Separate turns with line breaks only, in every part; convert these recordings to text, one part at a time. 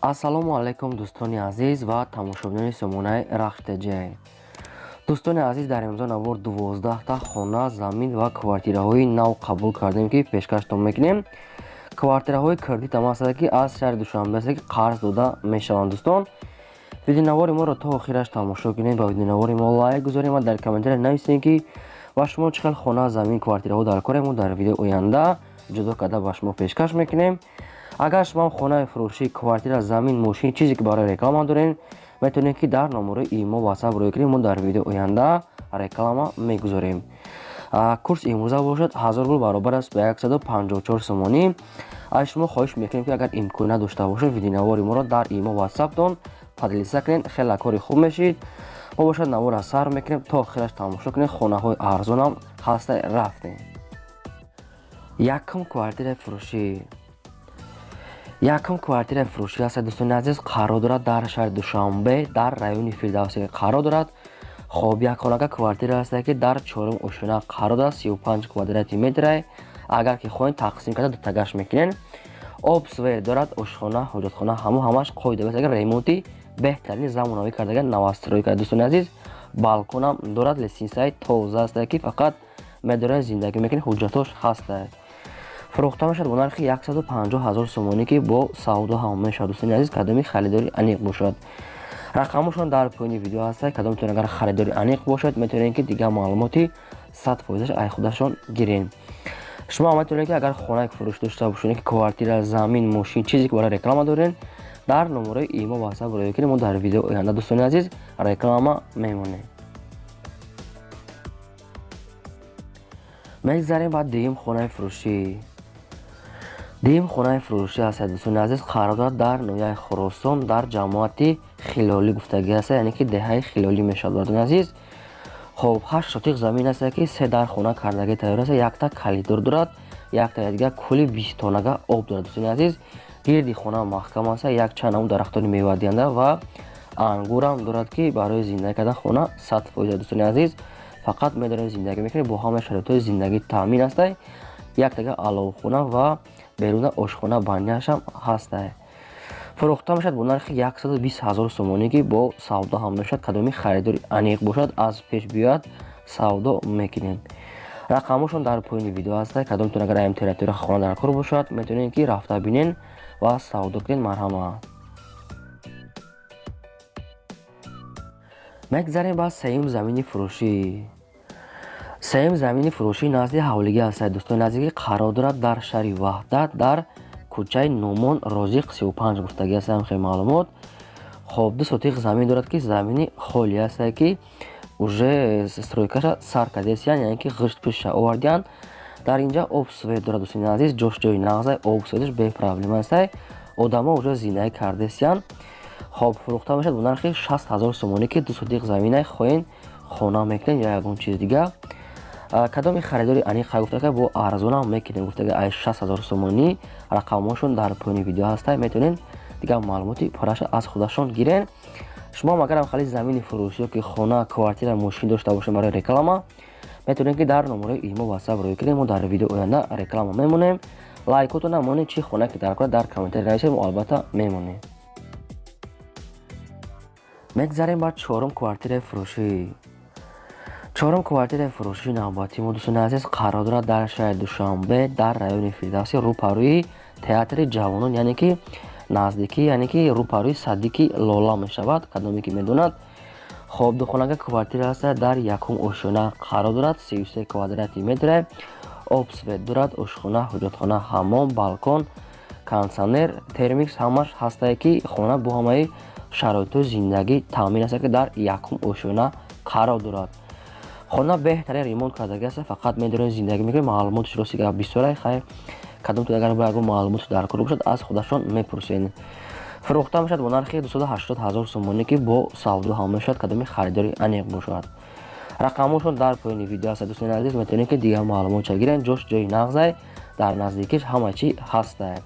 Ассалому алайкум, дӯстони азиз ва тамошобинони сомонаи Рахш ТЖ. Дӯстони азиз, дар имрӯза навор 12та хона, замин ва квартираҳои нав қабул кардем, ки пешкаштон мекунем. Квартираҳои кредит ҳам ҳастанд, ки аз шаҳри Душанбе ҳастанд, ки қарз дода мешаванд. Дӯстон, видеонавори моро то охираш тамошо кунед, ба видеонавори мо лайк гузорем ва дар комментария нависем, ки ба шумо чӣ хел хона, замин, квартираҳо дар корем. Мо дар видеои оянда ҷудо карда ба шумо пешкаш мекунем. Агар шумо хонаи фурӯшӣ, квартира, замин, мошин, чизе ки барои реклама дорем, метавонед, ки дар номерои имо, ватсап рӯй кунем, мо дар видеои оянда реклама мегузорем. Курс имрӯза бошад 1000 рубл, баробар аст ба 154 сомонӣ. Аз шумо хоҳиш мекунем, ки агар имкон надошта бошед, видеонавори моро дар имо, ватсаптон поделиться кунед, хеле кори хуб мешид. Мо бошад наворро сар мекунем, то охираш тамошо кунед. Хонаҳои арзонам ҳаста. Рафтем. Якум квартираи фурӯшӣ. Якум квартираи фурӯшӣ аст, дӯстони азиз, қарор дорад дар шаҳри Душанбе, дар райони Фирдавсӣ қарор дорад. Хоб, якхонага квартира аст, ки дар чорум ошёна қарор дорад, 35 квадрати метра. Агар ки хоҳед, тақсим карда дутагаш мекунед. Об, свет дорад, ошхона, ҳоҷатхона, ҳаму ҳамаш қоида аст, агар ремонти беҳтарини замонавӣ кардага, новострой карда. Дӯстони азиз, балконам дорад, лестницаи тоза аст, ки фақат медорад, зиндагӣ мекунед, ҳуҷҷатош ҳаст. Фурӯхта мешавад бо нархи 150 ҳазор сомонӣ, ки бо савдо ҳам мешавад. Дӯстони азиз, кадоми харидори аниқ бошад, рақамошон дар поёни видео ҳаст. Кадомтон агар харидори аниқ бошад, метавонед, ки дигар маълумоти 100%-аш ай худашон гирен. Шумо ҳам метавонед, ки агар хонаи фурӯш дошта бошед, ки квартира, замин, мошин, чизе ки барои реклама доред, дар номерои имо, ватсап рӯй кунед, мо дар видео оянда, дӯстони азиз, реклама мемонем. Мегзарем ба дуюм хонаи фурӯшӣ. Дуюм хонаи фурӯшӣ аст, дӯстони азиз, қарор дорад дар ноҳияи Хуросон, дар ҷамоати Хилолӣ гуфтагӣ аст, яъне ки деҳаи Хилолӣ мешавад, дӯстони азиз. Хоб, 8 сотиқ замин аст, ки се дар хона кардагӣ тайёр аст, якта калидор дорад, якта дигар кӯли 20 тоннага об дорад. Дӯстони азиз, гирди хона маҳкам аст, якчанд намуд дарахтони мевадиҳанда ва ангурам дорад, ки барои зиндагӣ кардан хона 100%. Дӯстони азиз, фақат медорем, зиндагӣ мекунем, бо ҳамаи шароитҳои зиндагӣ таъмин аст, яктага аловхона ва беруна ошхона баняшам ҳаста. Фурӯхта мешавад бо нархи 120 ҳазор сомонӣ, ки бо савдо ҳам мешавад. Кадоми харидори аниқ бошад, аз пеш биёяд, савдо мекунем. Рақамошон дар поёни видео ҳаста. Кадомтон агар аям территория хона дар кор бошад, метавонед, ки рафта бинен ва савдо кунед, марҳамат. Мегзарем ба сеюм замини фурӯшӣ. Сеюм замини фурӯшӣ назди ҳавлигӣ аст, дӯстони азиз, ки қарор дорад дар шаҳри Ваҳдат, дар кӯчаи Нумон Розиқ 35 гуфтагӣ аст, ҳам хел маълумот. Хоб, 2 сотиқ замин дорад, ки замини холӣ аст, ки уже стройкаша сар кардесиян, яъне ки ғишт пӯшиша овардиянд. Дар инҷа об, свет дорад, дӯстони азиз, ҷош ҷои нағза, об светаш бепроблема аст, одамо уже зиндагӣ кардесиянд. Хоб, фурӯхта мешавад бо нархи 60 ҳазор сомонӣ, ки 2 сотиқ замина хоҳед, хона мекунед ё ягон чиз дига. Кадоми харидори аниқ гуфтага, бо арзонам мекунем гуфтага, ай 60 ҳазор сомонӣ. Рақамҳошон дар поёни видео ҳаста, метавонед дигар маълумоти пурраша аз худашон гирен. Шумо ҳам агарам хали замини фурӯшӣ ё ки хона, квартира, мошин дошта бошед барои реклама, метавонед, ки дар номерои имо, ватсап рӯй кунед, мо дар видео оянда реклама мемонем. Лайкотона монед, чӣ хона ки дар кор, дар комментария нависед, мо албатта мемонем. Мегзарем ба чорум квартираи фурӯшӣ. Чорум квартираи фурӯшии навбатии мо, дӯстони азиз, қарор дорад дар шаҳри Душанбе, дар райони Фирдавсӣ, рӯпарӯи театри ҷавонон, яъне ки наздикӣ, яъне ки рӯпарӯи садики Лола мешавад, кадоме ки медонад. Хоб, духонага квартира аст, дар якум ошёна қарор дорад, 33 квадрати метра, об, свет дорад, ошхона, ҳоҷатхона, ҳаммом, балкон, кондитсионер, термикс ҳамаш ҳастае, ки хона бо ҳамаи шароитҳои зиндагӣ таъмин аст, ки дар якум ошёна қарор дорад. Хона беҳтарин ремонт кардагӣ аст, фақат медорем, зиндагӣ мекунем. Маълумотш рости гап бисёра. Хайр, кадомтон агар бо ягон маълумот дар кор бошад, аз худашон мепурсед. Фурӯхта мешавад бо нархи 280 ҳазор сомонӣ, ки бо савдо ҳам мешавад. Кадоми харидори аниқ бошад, рақамҳошон дар поёни видео аст. Дӯстони азиз, метавонед, ки дигар маълумотша гирен. Ҷош ҷои нағзай, дар наздикиш ҳама чӣ ҳастае.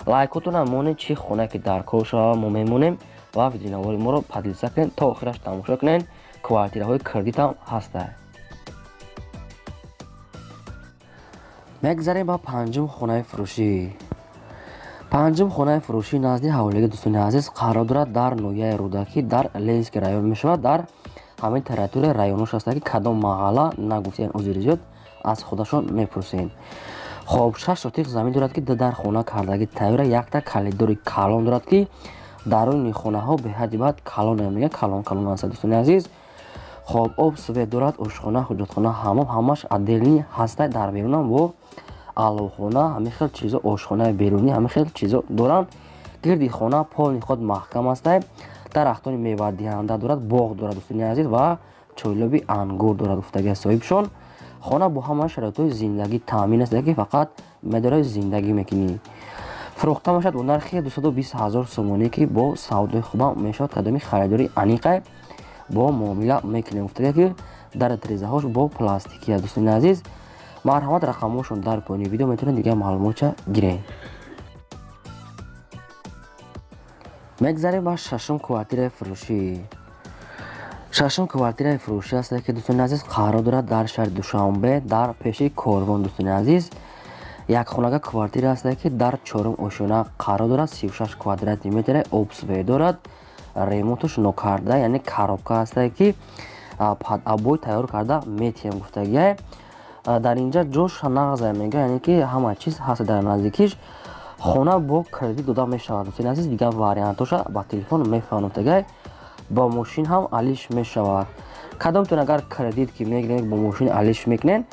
Лайкотона монед, чӣ хона ки дар кор шава, мо мемонем ва видеонавори моро поделиться кунед, то охираш тамошо кунед. Квартираҳои кредитам ҳастае. Мегзарем ба панҷум хонаи фурӯшӣ. Панҷум хонаи фурӯшӣ назди ҳавлиги, дӯстони азиз, қарор дорад дар ноҳияи Рӯдакӣ, дар Ленинский район мешавад. Дар ҳамин территория районош аста, ки кадом маҳалла нагуфтиян, узри зиёд, аз худашон мепурсем. Хоб, 6 сотиқ замин дорад, ки дар хона кардагӣ тайёра, якта калидори калон дорад, ки даруни хонаҳо беҳадди баъд калон, мега калон калон аст, дӯстони азиз. Хоб, об, свет дорад, ошхона, ҳуҷатхона, ҳамом ҳамаш отдельный ҳаста. Дар берунам бо аловхона, ҳамин хел чизо, ошхонаи берунӣ, ҳамин хел чизо доранд. Гирди хона полный худ маҳкам аста, дарахтони мевадиҳанда дорад, боғ дорад, дӯстони азиз, ва чойлоби ангур дорад, гуфтаги соҳибшон. Хона бо ҳама шароитҳои зиндагӣ таъмин аст, ки фақат медорӣ зиндагӣ мекунӣ. Фурӯхта мешавад бо нархи 220 ҳазор сомонӣ, ки бо савдои хубам мешавад. Кадоми харидори аниқе бо муомила мекунем, гуфтага, ки дар трезаҳош бо пластикия. Дӯстони азиз, марҳамат, рақамҳошон дар поёни видео, метавонед дигар маълумотча гиред. Мегзарем ба шашум квартираи фурӯшӣ. Шашум квартираи фурӯшӣ аст, ки, дӯстони азиз, қарор дорад дар шаҳри Душанбе, дар пеши Корвон. Дӯстони азиз, якхонага квартира аст, ки дар чорум ошёна қарор дорад, 36 квадрати метре, обсве дорад, ремонташ нокарда, яъне коробка аст, ки под обой тайёр карда метиҳем, гуфтагиай. Дар инҷа ҷош нағза, мега, яъне ки ҳама чиз ҳаст дар наздикиш. Хона бо кредит дода мешавад, дӯстони азиз, дигар вариантоша ба телефон мефаҳмам, гуфтагиай. Бо мошин ҳам алиш мешавад. Кадомтон агар кредит ки мегиред, бо мошин алиш мекунед,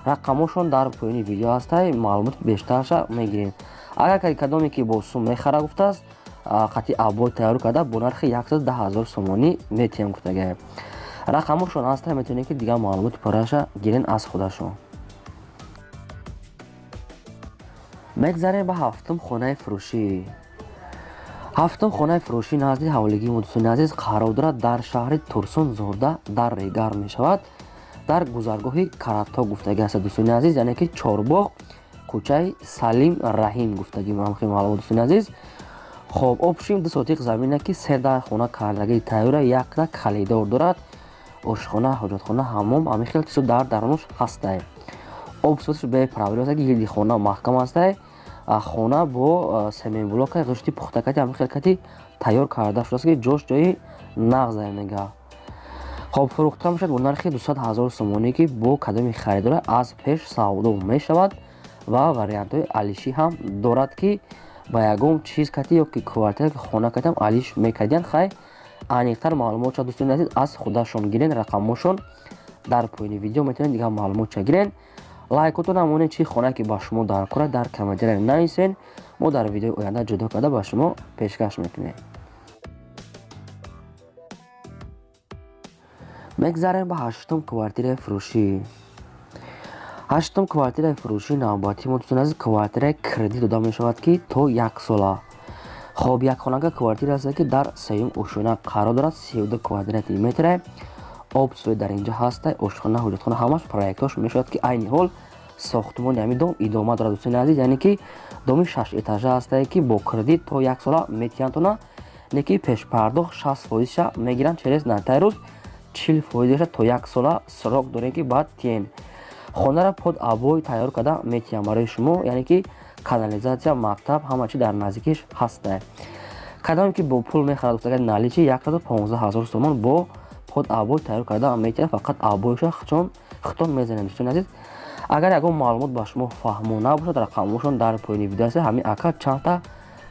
рақамошон дар поёни видео ҳастай, маълумоти бештарша мегирем. Агар кадоме ки бо сум мехара, гуфтааст, қати обой тайёр карда бо нархи 110 ҳазор сомонӣ метиҳем, гуфтагиай. Рақамошон ҳастай, метавонед, ки дигар маълумоти пурраша гирен аз худашон. Мегзарем ба ҳафтум хонаи фурӯшӣ. Ҳафтум хонаи фурӯшӣ назди ҳавлигии мо, дӯстони азиз, қарор дорад дар шаҳри Турсунзода, дар Регар мешавад, дар гузаргоҳи Карато гуфтагӣ аст, дӯстони азиз, яъне ки Чорбоғ, кӯчаи Салим Раҳим гуфтагӣ ҳамхел маълумот, дӯстони азиз. Хоб, общим 2 сотиқ замина, ки се дар хона кардагии тайёра, якта калидор дорад, ошхона, ҳоҷатхона, ҳаммом, ҳамин хел чизо дар дарунаш ҳастай. Обсотиш беправил аст, ки гирди хона маҳкам ҳастай. Хона бо семенблока, ғишти пухтакати, ҳамин хел кати тайёр карда шудааст, ки ҷош ҷои нағза, мега. Хоб, фурӯхта мешавад бо нархи 200 ҳазор сомонӣ, ки бо кадоми харидора аз пеш савдо мешавад ва вариантҳои алишӣ ҳам дорад, ки ба ягон чиз кати ё ки квартира, ки хона катиам алиш мекардиянд. Хай, аниқтар маълумотша, дӯстони азиз, аз худашон гирен, рақамҳошон дар поёни видео, метавонед дигар маълумотша гирен. Лайкотон ҳамоне, чи хона ки ба шумо дар кора, дар комментария нависен, мо дар видеои оянда ҷудо карда ба шумо пешкаш мекунем. Мегзарем ба ҳаштум квартираи фурӯшӣ. Ҳаштум квартираи фурӯшӣ навбатии мо, дӯстони азиз, квартираи кредит дода мешавад, ки то як сола. Хоб, якхонага квартира аст, ки дар сеюм ошёна қарор дорад, 32 квадрати метре, об суи дар инҷа ҳаста, ошхона, ҳуҷатхона, ҳамаш проектош мешавад, ки айни ҳол сохтмони ҳамин дом идома дорад, дӯстони азиз, яъне ки доми шаш этажа ҳастае, ки бо кредит то як сола метиҳанд, не ки пешпардохт 60 фоизша мегиранд, через нотариус 40 фоизаша то як сола срок дорем, ки баъд тиен. Хонара под обой тайёр карда метиҳам барои шумо, яъне ки канализатсия, мактаб, ҳама чи дар наздикиш ҳаста. Кадоме ки бо пул мехарад, гуфтага, наличи 115 ҳазор сомон бо под обой тайёр карда метиҳад, фақат обойша хитон мезанем. Дӯстони азиз, агар ягон маълумот ба шумо фаҳмо набошад, рақамҳошон дар поёни видео аст. Ҳамин ака чандта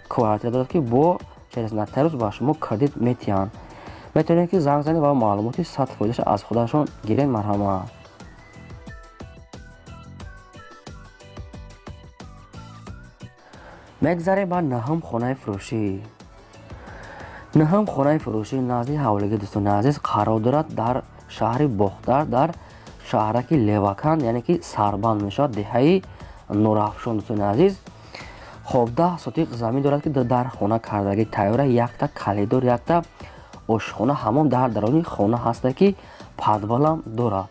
квартира дорад, ки бо через нотариус ба шумо кредит метиҳанд, метавонед, ки занг занед ва маълумоти 100 фоизаша аз худашон гиред. Марҳамат. Мегзарем ба наҳум хонаи фурӯшӣ. Наҳум хонаи фурӯшӣ назди ҳавлиги, дӯстони азиз, қарор дорад дар шаҳри Бохтар, дар шаҳраки Левакан, яъне ки Сарбанд мешавад, деҳаи Нурафшон, дӯстони азиз. Хоб, 10 сотиқ замин дорад, ки дар хона кардагӣ тайёра, якта калидор, якта ошхона, ҳамон дар даруни хона ҳаста, ки подвалам дорад,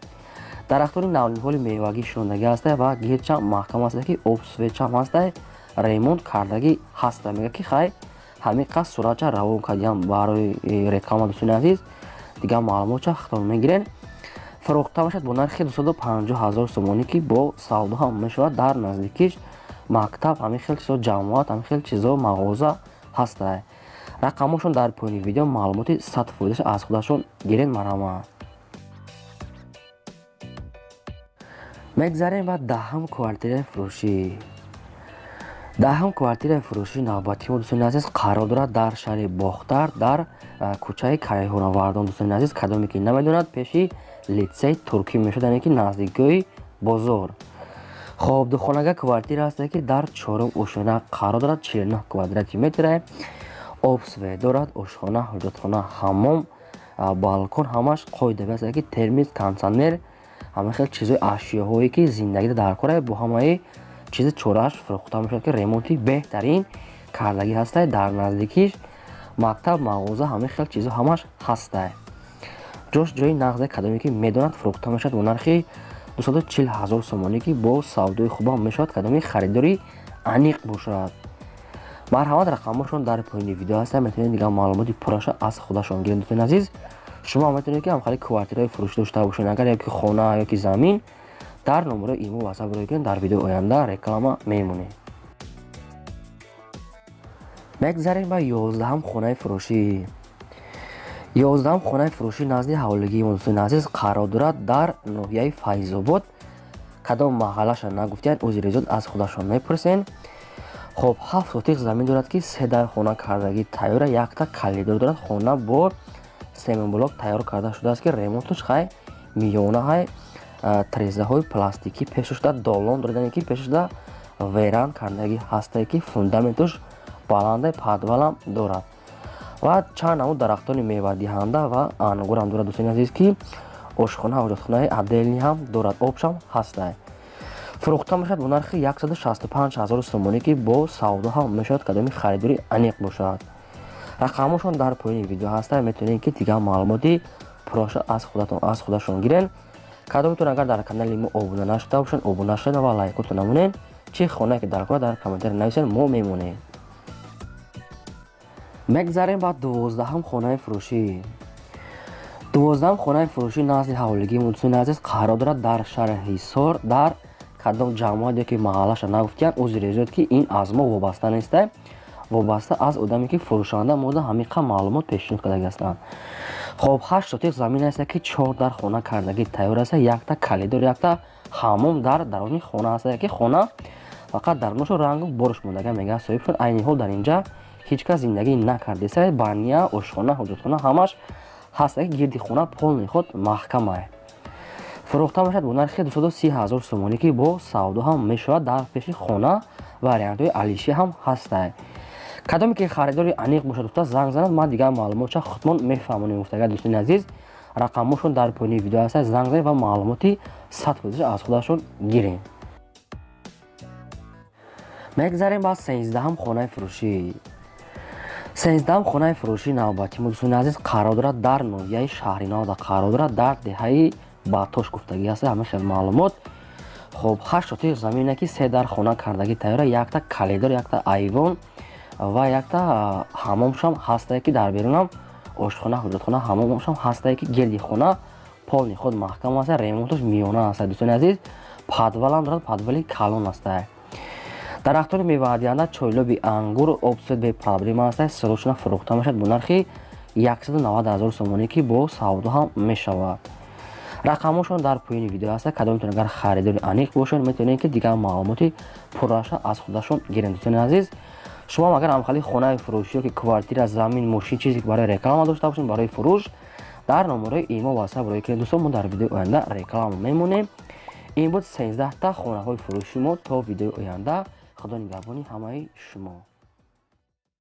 дарахтони навниҳоли мевагӣ шинондагӣ ҳаста ва гирчам маҳкам ҳаста, ки об светчам ҳаста, ремонт кардагӣ ҳаста. Мега, ки хай, ҳамин қасд суратча равон кардиям барои реклама. Дӯстони азиз, дигар маълумотча хитон мегирен. Фурӯхта бошад бо нархи 250 ҳазор сомонӣ, ки бо савдо ҳам мешавад. Дар наздикиш мактаб, ҳамин хел чизо, ҷамоат, ҳамин хел чизо, мағоза ҳастай. Рақамошон дар поёни видео, маълумоти 100% аз худашон гиред, марҳамат. Мегзарем ба даҳам квартираи фурӯшӣ. Даҳам квартираи фурӯшии навбатии мо, дӯстони азиз, қарор дорад дар шаҳри Бохтар, дар кӯчаи Кайҳонавардон. Дӯстони азиз, кадоме ки намедонад, пеши литсей туркӣ мешавад, яъне ки наздикиҳои бозор. Хоб, духонага квартира ҳаста, ки дар чорум ошёна қарор дорад, 49 квадрати метра, обсве дорад, ошхона, ҳоҷатхона, ҳаммом, балкон, ҳамаш қоидави аст, ки термиз, кондитсионер, ҳама хел чизои ашёҳое ки зиндагида дар кора, бо ҳамаи чизи чорааш фурӯхта мешавад, ки ремонти беҳтарин кардагӣ ҳастай. Дар наздикиш мактаб, мағоза, ҳама хел чизо ҳамаш ҳастай. Ҷош ҷои нағзе, кадоме ки медонад, фурӯхта мешавад бо нархи 240 ҳазор сомонӣ, ки бо савдои хубам мешавад, кадоме харидори аниқ бошад. Марҳамат, рақамҳошон дар поёни видео ҳастанд, метавонед дигар маълумоти пурраша аз худашон гиред. Дӯстони азиз, шумо метавонед ки ҳамхали квартираҳои фурӯшӣ дошта бошед, агар ёки хона ёки замин, дар номерои имо ватсап рӯй кунед, дар видеои оянда реклама мемонем. Мегзарем ба 11-ам хонаи фурӯшӣ. 11-ам хонаи фурӯшӣ назди ҳавлигии мо, дӯстони азиз, қарор дорад дар ноҳияи Файзобод. Кадом маҳаллаша нагуфтиянд, узри зиёд, аз худашон мепурсен. Хоб, 7 сотиқ замин дорад, ки се дар хона кардагӣ тайёра, якта калидор дорад. Хона бо семенблок тайёр карда шудааст, ки ремонтуш хай миёна ҳай, трезаҳои пластикӣ пеша шуда, долон дорад, яъне ки пеша шуда веран кардагӣ ҳастае, ки фундаментуш баландай, подвалам дорад ва чанд намуд дарахтони мевадиҳанда ва ангурам дорад, дӯстони азиз, ки ошхона, ҳоҷатхонаи отдельный ҳам дорад, обшам ҳастай. Фурӯхта мешавад бо нархи 165 ҳазор сомонӣ, ки бо савдо ҳам мешавад, кадоми харидори аниқ бошад. Рақамҳошон дар поёни видео ҳастанд, метавонед ки дигар маълумоти пурраша аз худашон гирен. Кадомтон агар дар канали мо обуна нашуда бошанд, обуна шавед ва лайкотон намонед. Чӣ хонае ки дар кора, дар комментария нависед, мо мемонем. Мегзарем ба 12-ам хонаи фурӯшӣ. 12-ам хонаи фурӯшӣ назди ҳавлигии мо, дӯстони азиз, қарор дорад дар шаҳри Ҳисор, дар кадом ҷамоат ёки маҳаллаша нагуфтиянд, узри зиёд, ки ин аз мо вобаста нестай, вобаста аз одаме ки фурӯшанда мода ҳамиқа маълумот пешниҳод кардагӣ ҳастанд. Хоб, 8 сотиқ замин аст, ки 4 дар хона кардагӣ тайёр аст, якта калидор, якта ҳаммом дар даруни хона аст, ки хона фақат дарунашо рангу борш мондага, мегӯяд соҳибшон. Айни ҳол дар инҷа ҳеҷ кас зиндагӣ накардеса. Баня, ошхона, ҳоҷатхона ҳамаш ҳаст, ки гирди хона полный худ маҳкамае. Фурӯхта мешавад бо нархи 230 ҳазор сомонӣ, ки бо савдо ҳам мешавад. Дар пеши хона вариантҳои алишӣ ҳам ҳастай. Кадоме ки харидори аниқ бошад, гуфта, занг занад, ман дигар маълумотша худмон мефаҳмонем, гуфтага. Дӯстони азиз, рақамҳошон дар поёни видео ҳаст, занг занед ва маълумоти 100% аз худашон гирем. Мегзарем ба 13-ам хонаи фурӯшӣ. 13-ам хонаи фурӯшии навбатии мо, дӯстони азиз, қарор дорад дар ноҳияи Шаҳринавда, қарор дорад дар деҳаи Батош гуфтагӣ ҳаст ҳама хел маълумот. Хоб, 8 сотиқ замина, ки се дар хона кардагӣ тайёра, якта калидор, якта айвон ва якта ҳаммомшам ҳастае, ки дар берунам ошхона, ҳоҷатхона, ҳаммомшам ҳастае, ки гирди хона полный худ маҳкам аст, ремонташ миёна аст, дӯстони азиз. Подвалам дорад, подвали калон астае. Дарахтони меваадиҳанда, чойлоби ангур, обсвет бе проблема аст. Срочно фурӯхта мешавад бо нархи 190 ҳазор сомонӣ, ки бо савдо ҳам мешавад. Рақамҳошон дар поёни видео ҳаст. Кадомтон агар харидори аниқ бошед, метавонед ки дигар маълумоти пурраша аз худашон гиред. Дӯстони азиз, шумо агар ҳамхали хонаи фурӯшӣ ёки квартира, замин, мошин, чизе ки барои реклама дошта бошед, барои фурӯш, дар номерои имо ватсап рӯй кунед. Дӯстон, мо дар видеои оянда реклама мемонем. Ин буд 13 та хонаҳои фурӯши мо. То видеои оянда, худо нигаҳбони ҳамаи шумо.